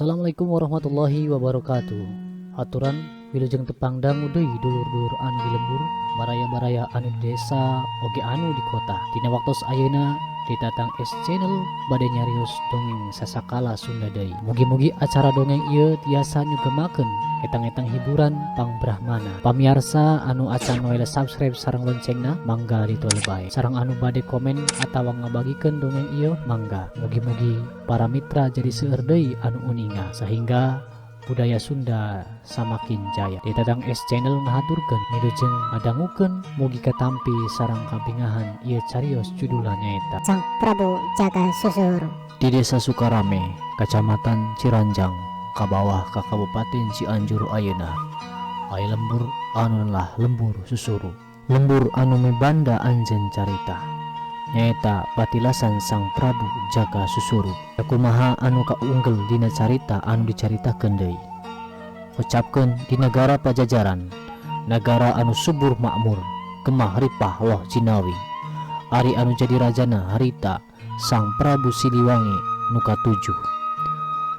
Assalamualaikum warahmatullahi wabarakatuh. Aturan wilujeng tepang dangu deui dulur-dulur anu di lembur, baraya-baraya anu di desa oge anu di kota. Dina waktos ayeuna di Tatang S Channel bade nyarios dongeng sasakala Sunda deui. Mugi-mugi acara dongeng ieu tiasa nyugemakeun etang-etang hiburan pangbrahmana. Pamiarsa anu acan wae subscribe sareng loncengna, mangga ditole bae. Sareng anu bade komen atawa ngabagikeun dongeng ieu, mangga. Mugi-mugi para mitra jadi seueur deui anu uninga sehingga budaya Sunda samakin jaya. Di Tatang S Channel ngahaturkeun wilujeng ngadangukeun, mugi katampi sareng kabingahan ieu carios, judulna nyaeta Sang Prabu Jaka Susuru. Di Desa Sukarame, Kacamatan Ciranjang, kabawah ka Kabupaten Cianjur ayeuna, aya lembur anu lah Lembur Susuru. Lembur anu mibanda anjeun carita nyaeta patilasan Sang Prabu Jaka Susuru. Kumaha anu kaunggel dina carita anu dicaritakeun deui. Ucapkeun di negara Pajajaran, negara anu subur makmur, gemah ripah loh jinawi. Ari anu jadi rajana harita Sang Prabu Siliwangi nu katujuh.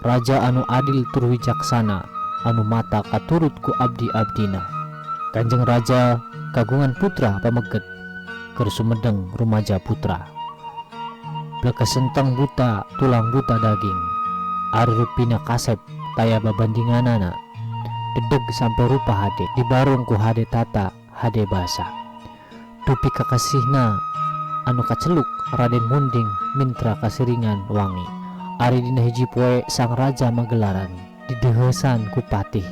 Raja anu adil tur wijaksana, anu mata katurut ku abdi-abdina. Kanjeng Raja kagungan putra pameget keur sumedeng rumaja putra. Blekesenteng buta tulang buta daging. Ari rupina kasep taya babandinganana. Dedeg sampai rupa hade, dibarung ku hade tata hade basa. Dupi kakasihna anu kaceluk Raden Munding Mintra Kasiringan Wangi. Ari dina hiji poe sang raja magelaran dideheusan ku patih.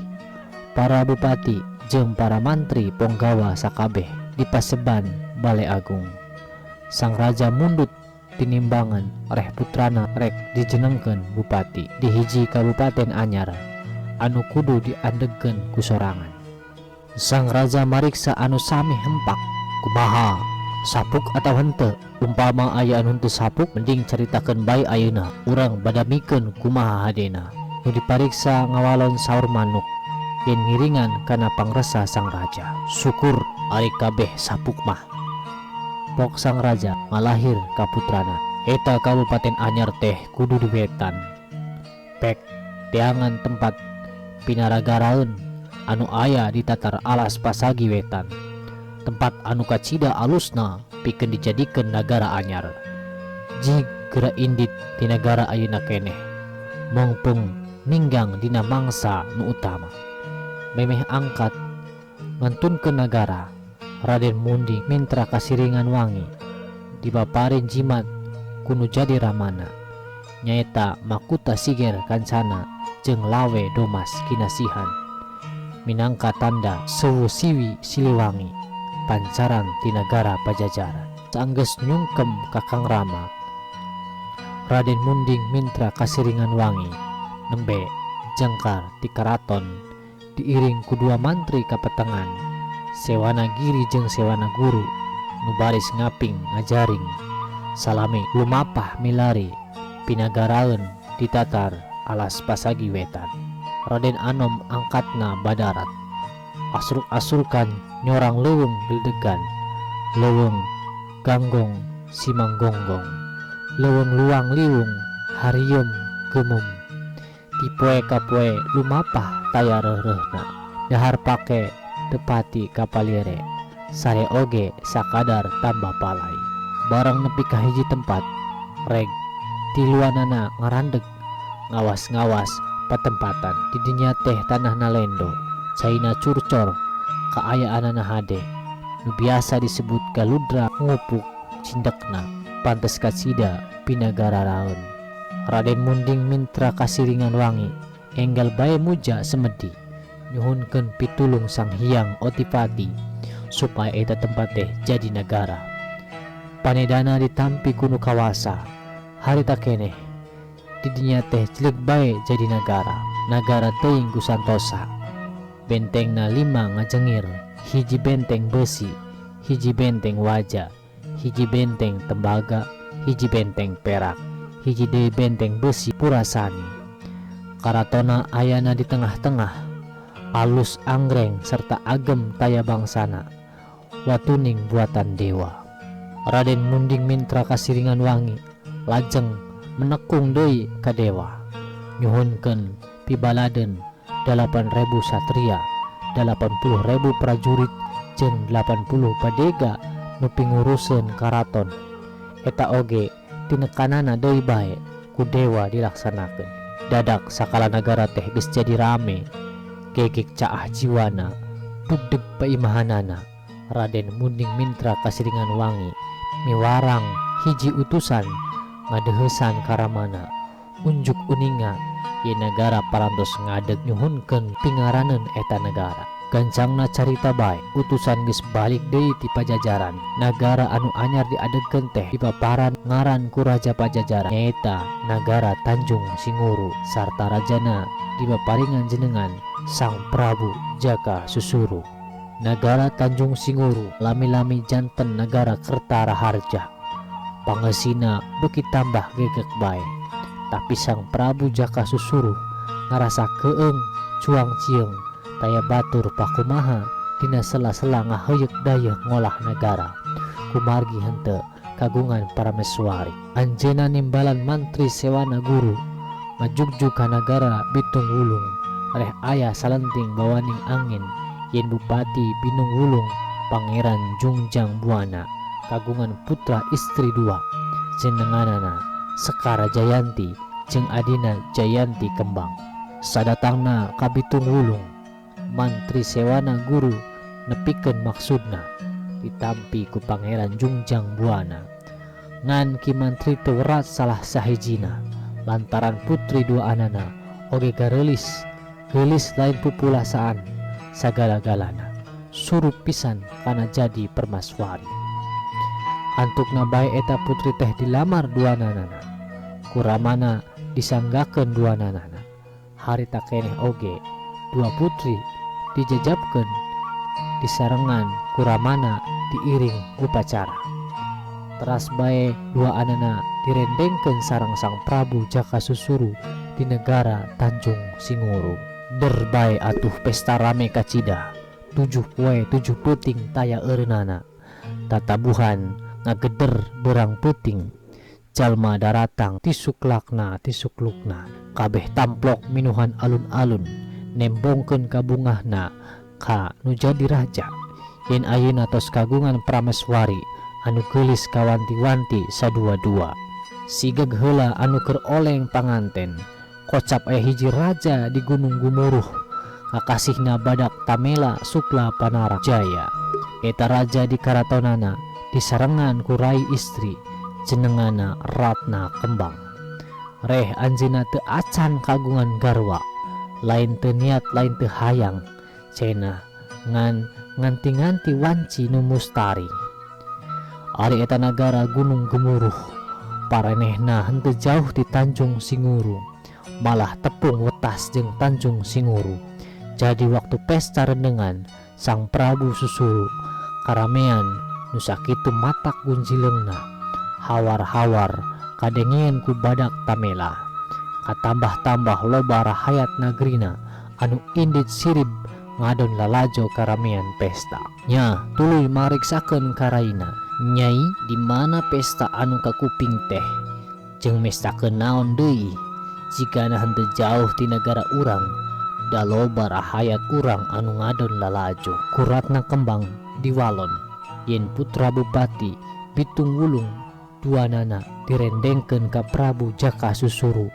Para bupati jeung para mantri ponggawa sakabeh di paseban Bale Agung. Sang raja mundut tinimbangan reh putrana rek dijenengkeun bupati di hiji kabupaten anyar anu kudu diandegkeun ku sorangan. Sang raja mariksa anu sami hempak, kumaha, sapuk atau henteu? Umpama aya anu henteu sapuk, mending caritakeun bae ayeuna, urang badamikeun kumaha hadena. Nu dipariksa ngawalon saur manuk yen ngiringan kana pangresa sang raja. Syukur ari kabeh sapuk mah, pok sang raja ngalahir ka putrana. Eta kabupaten anyar teh kudu di wetan, pek teangan tempat pinaragaraeun anu aya di tatar Alas Pasagi Wetan, tempat anu kacida alusna pikeun dijadikeun nagara anyar. Jig geura indit ti nagara ayeuna keneh, mongpung ninggang dina mangsa nu utama. Memeh angkat ngantunkeun nagara, Raden Munding Mintra Kasiringan Wangi dipaparin jimat ku nu jadi ramana, nyaeta Makuta Siger Kancana jeung Lawe Domas Kinasihan, minangka tanda sewu siwi Siliwangi pancaran ti nagara Pajajaran. Sanggeus nyungkem Kakang Rama, Raden Munding Mintra Kasiringan Wangi nembe jengkar ti karaton diiring ku dua mantri kapetengan, Sewana Giri jeung Sewana Guru, nu baris ngaping ngajaring salami lumapah milari pinagaraeun di tatar Alas Pasagi Wetan. Raden Anom angkatna badarat asruk-asrukan nyorang leuweung geledegan, leuweung ganggong simanggonggong, leuweung luang liung harieum gemum. Ti poe ka poe lumapah taya reureuhna, dahar pake tepati kapalire, sare oge sakadar tambah palai. Barang nepi ka hiji tempat, reg tiluanana ngarandeg ngawas-ngawas patempatan. Di dinya teh tanahna lendo, caina curcor, kaayaanana hade, nu biasa disebut galudra ngupuk cindekna, pantes kacida pinagararaeun. Raden Munding Mintra Kasiringan Wangi enggal bae muja semedi nyuhunkeun pitulung Sang Hyang Otipati supaya eta tempat teh jadi nagara. Panedana ditampi ku nu kawasa. Harita keneh di dinya teh jeleg bae jadi nagara. Nagara teuing ku santosa. Bentengna lima ngajengir, hiji benteng besi, hiji benteng waja, hiji benteng tembaga, hiji benteng perak, hiji deui benteng besi purasani. Karatona ayana di tengah-tengah, alus anggreng serta agem taya bangsana, watuning buatan dewa. Raden Munding Mintra Kasiringan Wangi lajeng menekung deui ka dewa, Nyuhunkeun pibaladeun 8.000 satria, 80.000 prajurit jeung 80 badega nu pinguruseun karaton. Eta oge tinekanana deui bae ku dewa dilaksanakeun. Dadak sakala nagara teh geus jadi rame, gegek caah jiwana, dugdeg paimahanana. Raden Munding Mintra kasiringan wangi miwarang hiji utusan ngadeheusan karamana. Unjuk uninga ye nagara parantos ngadeg nyuhunkeun pingaraneun eta nagara. Gancangna carita bae, utusan geus balik deui ti Pajajaran. Nagara anu anyar diadegkeun teh dipaparan ngaran ku Raja Pajajaran, nyaeta Nagara Tanjung Singuru, sarta rajana dipaparingan jenengan Sang Prabu Jaka Susuru. Nagara Tanjung Singuru lami-lami janten nagara Kertaraharja. Pangesina beuki tambah gegek bae. Tapi Sang Prabu Jaka Susuru ngarasa keeng cuang cieung taya batur pakumaha dina sela-sela ngaheuyeuk dayeuh ngolah nagara. Kumargi henteu kagungan parameswari. Anjeunna nimbalan mantri sewana guru ngajugjug ka nagara Bitung Wulung. Reh aya salenting bawaning angin yen Bupati Binung Wulung Pangeran Jungjang Buana kagungan putra istri dua jenenganana Sekar Jayanti jeung adina Jayanti Kembang. Sadatangna ka Bitung Wulung, mantri sewana guru nepikeun maksudna ditampi ku Pangeran Jungjang Buana. Ngan ki mantri teu werat salah sahijina lantaran putri dua anana oge gareulis, geulis lain pupulasaan sagala-galana surup pisan kana jadi permaswari. Antukna bae eta putri teh dilamar dua nanana, kuramana disanggakeun dua nanana. Harita keneh oge dua putri dijejapkeun disarengan kuramana diiring upacara. Teras bae dua anana direndengkeun sareng Sang Prabu Jaka Susuru di negara Tanjung Singuru. Der bae atuh pesta rame kacida, 7 poe 7 peuting taya eureunana. Tatabuhan ngageder berang peuting, jalma daratang tisuklakna tisuklukna, kabeh tamplok minuhan alun-alun, nembongkeun kabungahna ka nu jadi raja. Yen ayeuna tos kagungan prameswari anu geulis kawanti-wanti sadua-dua. Sigeg heula anu keur oleng panganten, kocap aya hiji raja di Gunung Gumuruh, kakasihna badak Tamela Sukla Panara Jaya. Eta raja di karatonana disarengan ku rai istri jenengana Ratna Kembang. Reh anjeunna teu acan kagungan garwa, lain teu niat lain teu hayang, cenah ngan nganti-nganti wanci nu mustari. Ari eta nagara Gunung Gemuruh parenehna henteu jauh ti Tanjung Singuru, malah tepung wetas jeung Tanjung Singuru. Jadi waktu pesta rendengan Sang Prabu Susuru karamean nu sakitu matak gunjileungna, hawar-hawar kadengeen ku badak Tamela. Katambah-tambah loba rahayat nagrina anu indit sirib ngadon lalajo karamean pesta. Nya tuluy mariksakeun karaina, nyai di mana pesta anu kakuping teh jeung mestakeun naon deui jigana henteu jauh ti nagara urang, da loba rahayat urang anu ngadon lalajo. Ku Ratna Kembang diwalon yen putra Bupati Bitung Wulung duanana direndengkeun ka Prabu Jaka Susuru,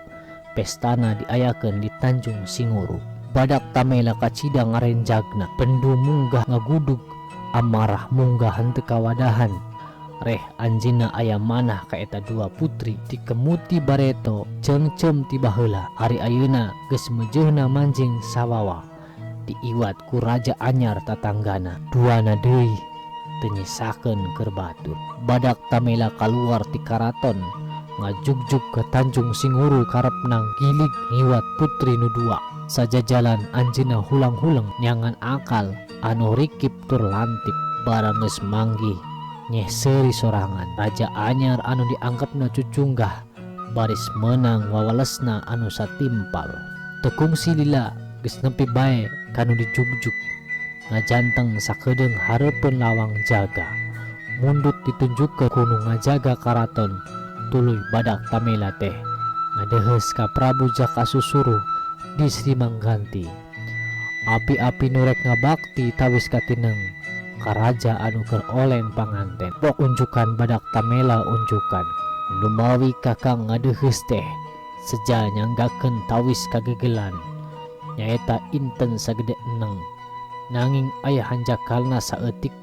pestana diayakeun di Tanjung Singuru. Badak Tamela kacida ngarenjagna, pendu munggah ngagudug, amarah munggah henteu kawadahan. Reh anjeunna aya manah ka eta dua putri dikemuti bareto ceungceum ti baheula. Ari ayeuna geus mejeuhna manjing sawawa diiwat ku raja anyar tatanggana. Duana deui teu nyisakeun keur batur. Badak Tamela kaluar ti karaton ngajugjug ka Tanjung Singuru karep nang gilig ngiwat putri nu dua. Sajajalan anjeunna hulang-huleng nyangan akal anu rikip tur lantip. Barang geus manggih nyeh seuri sorangan. Raja anyar anu dianggapna cucunggah baris menang wawalesna anu satimpal. Teu kungsi lila geus nepi bae kanu dijugjug, ngajanteng sakedeung hareupeun lawang jaga. Mundut ditunjukkeun ku nu ngajaga karaton, tuluy badak Tamela teh Ngadeheus ka Prabu Jaka Susuruh di Sri Mangganti. Api-api nu rek ngabakti tawis katineng ka raja anu keur oleng panganten. Pok unjukan Badak Tamela unjukan. Numawi kakang ngadeheus teh seja nyanggakeun tawis kagegelan. Nyaeta inten sagede eneng. Nanging aya hanjakalna saeutik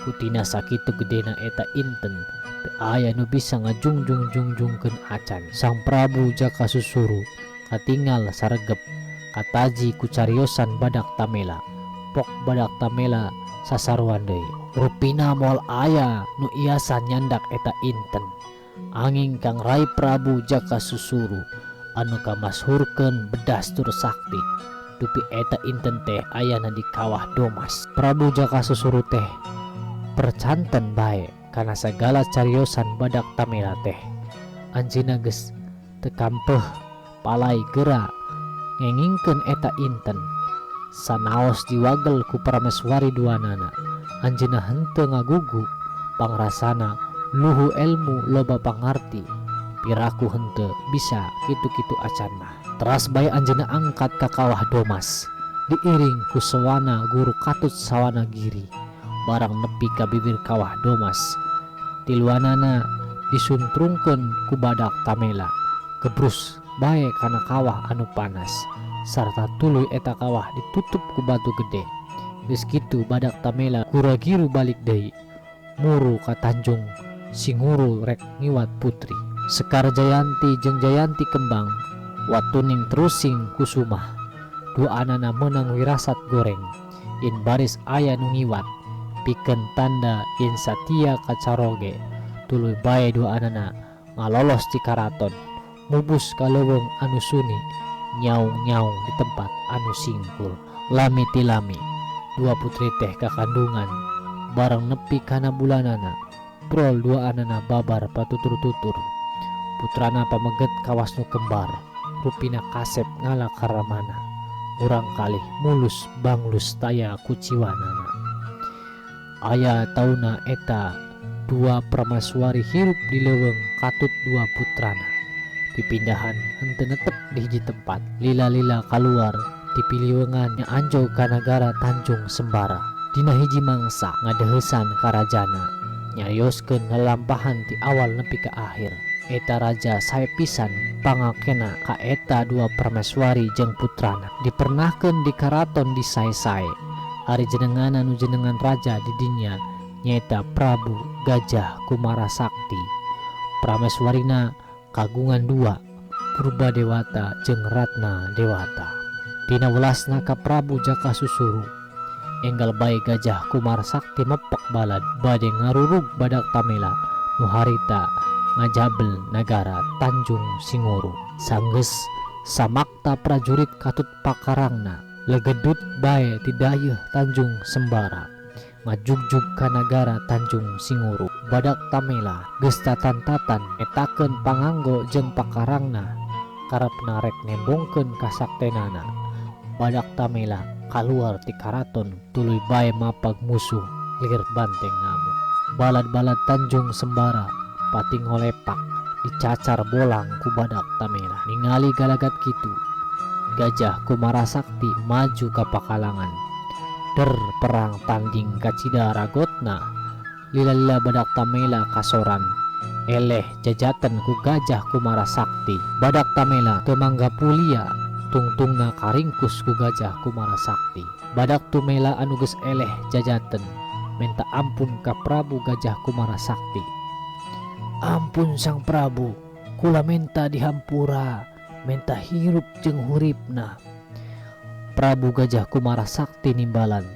kutina sakitu gedena eta inten teu aya nu bisa ngajungjung-jungjungkeun acan. Sang Prabu Jaka Susuru katingal saregep kataji ku cariosan Badak Tamela. Pok Badak Tamela sasaruan deui. Rupina moal aya nu iasa nyandak eta inten. Anging Kang Rai Prabu Jaka Susuru anu kamashurkeun bedas tur sakti. Dupi eta inten teh ayana di kawah Domas. Prabu Jaka Susuru teh percanten bae kana sagala cariosan Badak Tamela teh. Anjeunna geus teu kampeh palai geura ngengingkeun eta inten. Sanaos diwagel ku Prameswari duanana. Anjeunna henteu ngagugu pangrasana luhu elmu loba pangarti. Piraku henteu bisa kitu-kitu acan mah. Teras bae anjeunna angkat ka kawah Domas diiring ku Sawana Guru Katut Sawana Giri. Barang nepi ka bibir kawah Domas, tiluanana disuntrungkeun ku Badak Tamela. Gebrus bae kana kawah anu panas sarta tuluy eta kawah ditutup ku batu gede. Geus kitu Badak Tamela gura-giru balik deui muru ka Tanjung Singuru rek ngiwat putri. Sekar Jayanti jeung Jayanti Kembang watuning terusing kusumah. Duanana meunang wirasat goreng yen baris aya nu ngiwat pikeun tanda yen satia kacaroge. Tuluy bae duanana ngalolos ti karaton mubus ka leuweung anu suni nyaung-nyaung di tempat anu singkul. Lami ti lami dua putri teh kakandungan bareng nepi kana bulanana. Prol duanana babar patutur-tutur. Putrana pameget kawas nu kembar, rupina kasep ngala karamana. Urang kalih mulus banglus taya kuciwanana. Aya tauna eta dua prameswari hirup di leuweung katut dua putrana. Pipindahan henteu netep di hiji tempat, lila-lila kaluar ti piliweungan nya anjog ka nagara Tanjung Sembara. Dina hiji mangsa ngadeheusan karajana, nyarioskeun lalampahan ti awal nepi ka akhir. Eta raja sae pisan pangakena ka eta dua prameswari jeung putrana. Dipernahkeun di karaton di sae-sae. Ari jenengana nu jenengan raja di dinya nyaeta Prabu Gajah Kumara Sakti. Prameswarina kagungan dua, Purba Dewata jeung Ratna Dewata. Dina welasna ka Prabu Jaka Susuru, enggal bae Gajah Kumara Sakti mepek balad bade ngarurug Badak Tamela nu harita ngajabel nagara Tanjung Singuru. Sanggeus samakta prajurit katut pakarangna legedut bae ti dayeuh Tanjung Sembara ngajugjug ka nagara Tanjung Singuru. Badak Tamela geus tatan-tatan etakeun panganggo jeung pakarangna karepna rek nembongkeun kasaktenana. Badak Tamela kaluar ti karaton tuluy bae mapag musuh lir banteng ngamuk. Balad-balad Tanjung Sembara pati ngolepak dicacar bolang ku Badak Tamela. Ningali galagat kitu, Gajah Kumara Sakti maju ka pakalangan. Der perang tanding kacida ragotna. Lila-lila Badak Tamela kasoran eleh jajaten ku Gajah Kumara Sakti. Badak Tamela teu mangga pulia tungtungna karingkus ku Gajah Kumara Sakti. Badak Tumela anu geus eleh jajaten minta ampun ka Prabu Gajah Kumara Sakti. Ampun Sang Prabu, kula menta dihampura, menta hirup jeung huripna. Prabu Gajah Kumara Sakti nimbalan.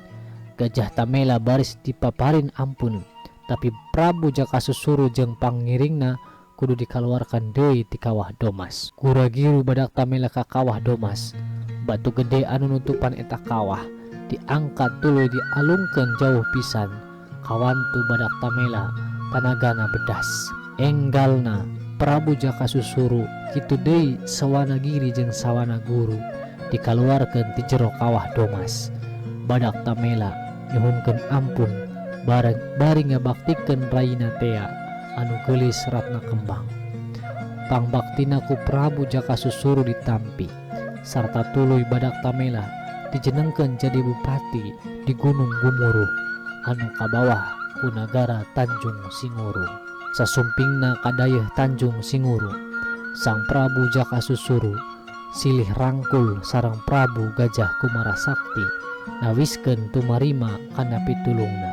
Gajah Tamela baris dipaparin ampun, tapi Prabu Jaka Susuru jeung pangiringna kudu dikaluarkan deui ti kawah Domas. Gura-giru Badak Tamela ka kawah Domas. Batu gede anu nutupan eta kawah diangkat tuluy dialungkeun jauh pisan. Kawantu Badak Tamela tanagana bedas. Enggalna Prabu Jaka Susuru kitu deui Sawana Giri jeung Sawana Guru dikaluarkeun ti jero kawah Domas. Badak Tamela nyuhunkeun ampun bareng bari ngabaktikeun raina tea anu geulis Ratna Kembang. Pangbaktina ku Prabu Jaka Susuru ditampi sarta tuluy Badak Tamela dijenengkeun jadi bupati di Gunung Gumuruh anu kabawah ku nagara Tanjung Singuru. Sasumpingna ka dayeuh Tanjung Singuru, Sang Prabu Jaka Susuru silih rangkul sareng Prabu Gajah Kumara Sakti nawiskeun tumarima kana pitulungna.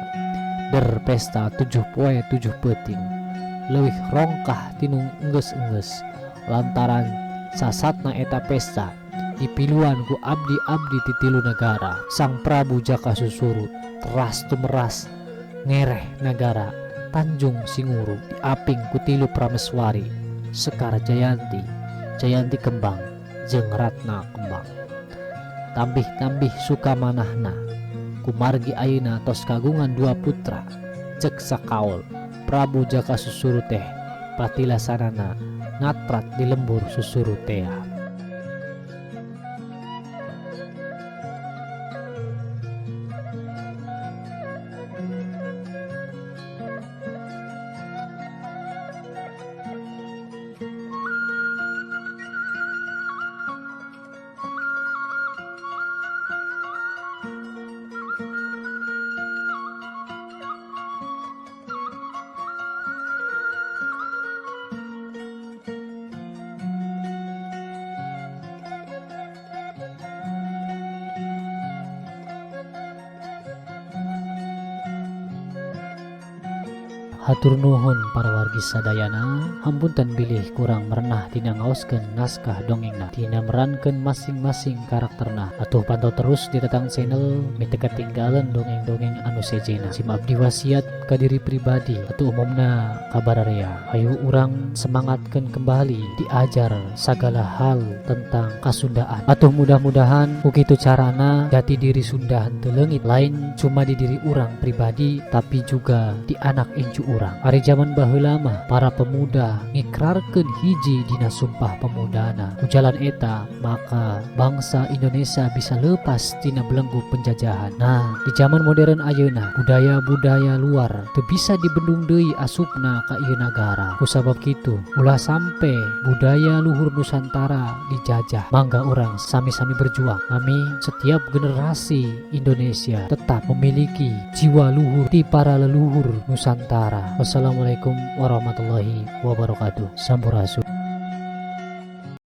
Der pesta 7 poe 7 peuting leuwih rongkah tinu enggeus-enggeus lantaran sasatna eta pesta dipiluan ku abdi-abdi ti tilu nagara. Sang Prabu Jaka Susuru teras tumeras ngereh nagara Tanjung Singuru diaping ku tilu prameswari Sekar Jayanti, Jayanti Kembang jeung Ratna Kembang. Tambih-tambih sukamanahna kumargi ayeuna tos kagungan 2 putra. Cek sakaol Prabu Jaka Susuru teh patilasanana ngatrat di lembur susuru tea. Hatur nuhun para wargi sadayana, hampunten bilih kurang merenah dina ngaoskeun naskah dongengna, dina merankeun masing-masing karakterna. Atuh pantau terus di Tatang Channel, mi teu ketinggalan dongeng-dongeng anu sejena. Sim abdi wasiat ka diri pribadi atau umumna ka bararea. Hayu urang semangatkeun kembali diajar sagala hal tentang kasundaan. Atuh mudah-mudahan ku kitu carana jati diri Sunda henteu leungit, lain cuma di diri urang pribadi tapi juga di anak incu urang. Ari jaman baheula mah para pemuda ngikrarkeun hiji dina sumpah pemudana. Ku jalan eta maka bangsa Indonesia bisa lepas tina belenggu penjajahan. Nah, di zaman modern ayeuna budaya-budaya luar teu bisa dibendung deui asupna ka ieu nagara. Ku sabab kitu ulah sampe budaya luhur Nusantara dijajah. Mangga urang sami-sami berjuang. Ami setiap generasi Indonesia tetap memiliki jiwa luhur ti para leluhur Nusantara. Wassalamualaikum warahmatullahi wabarakatuh. Sampurasun.